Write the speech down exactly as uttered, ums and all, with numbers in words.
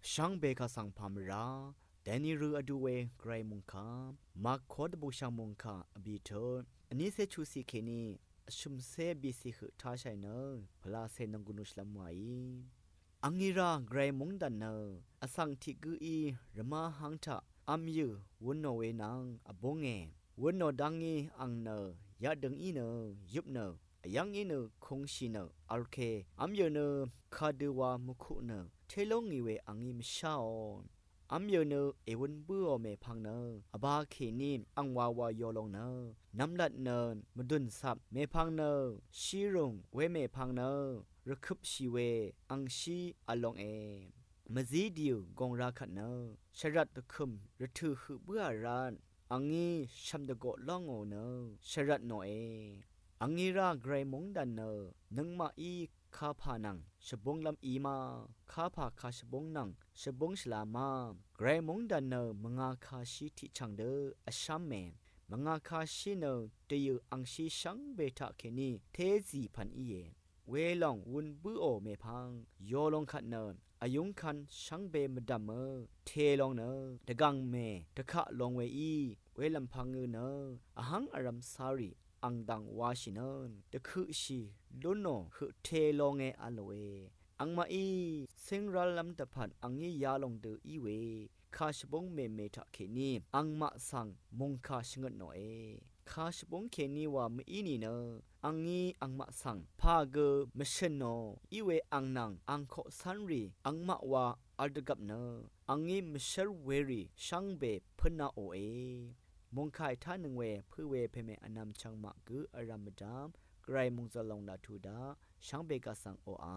Shvngbe kaq svng pà mvrá dèni rø vdu we gvray mòngkà, Mak koqdvbùshv̀ng mòngkà vbì tut vnícé chuqciq kèní vshø̀mcé bìciq høq táshàì nø pvlacè nònggùnù shvlvm wàí. Angí rá gvray móngdàn nø vsvng tiq gǿí rvmá hv́ng taq v̄m yø̀ wūn nò we nvng vbúnge. Wūn nò dá ngí ang nø yaqdø̀ng í nø yøp nø vyv́ng í nø kūngshì nø vl ke v̄m yø̀ nø kadø wa mvkuq nø té ló ngì we angí mvsháò. V̄m yø̀ nø èwūn bǿò mèpvng nø vbā kèní ang wawa yo long nø nvmlat nø mvdùn cvp mèpvng nø shírùng we mèpvng nø rvkøpshì we angshí v̄l longe. Mvzí dìù gòngrā kvt nø shvrvt dvkø̀m rvtø̀ høq bǿà rvt angí shv̀m dvgoq lóngò nø shvrvt nòe. Angí rá gvray móngdàn nø nøngmaqí kapà nvng shvbúnglv́m í ma, kapà kashvbúng nvng shvbúng shvla ma. Gvray móngdàn nø mvnga kashí tiqchv̀ng dø vshv́me. Mvnga kashí nø dvyø̀ angshí shvngbe taqkèní tézì pv̀n íe. Welòng wūn bǿò mèpvng yo long kvt nø vyúngkv̄n shvngbe mvdv̀mø te long nø dvgv̀ngmè dvkaq long weí welv̀mpv̄ngø nø vhv́ng vrv̄m cārì ang dv̀ng washì nø dvkøqshì lúnò høq te longe v̄lòe. Angmaqí cíngrálv́m dvpvt angí yalòng dø í we kashvbúng mème taqkèní angmaq svng mòngkà shvngøt nòe. Kashvbúng kèní wa mv-í nìnø angí angmaq svng pà gø mvshø̀n nò í we ang nvng ang koqcv́nrì angmaq wa v̄l dvgvp nø angí mvshǿr werì shvngbe pǿnaòe. Mòngkà ètánøng we pø̄ we pème vnvm chv̄ng maq gǿ vrv̄m mvdv́m gvray mòngzø̀l lòng laq tuq daq shvngbe kaq svng oqà.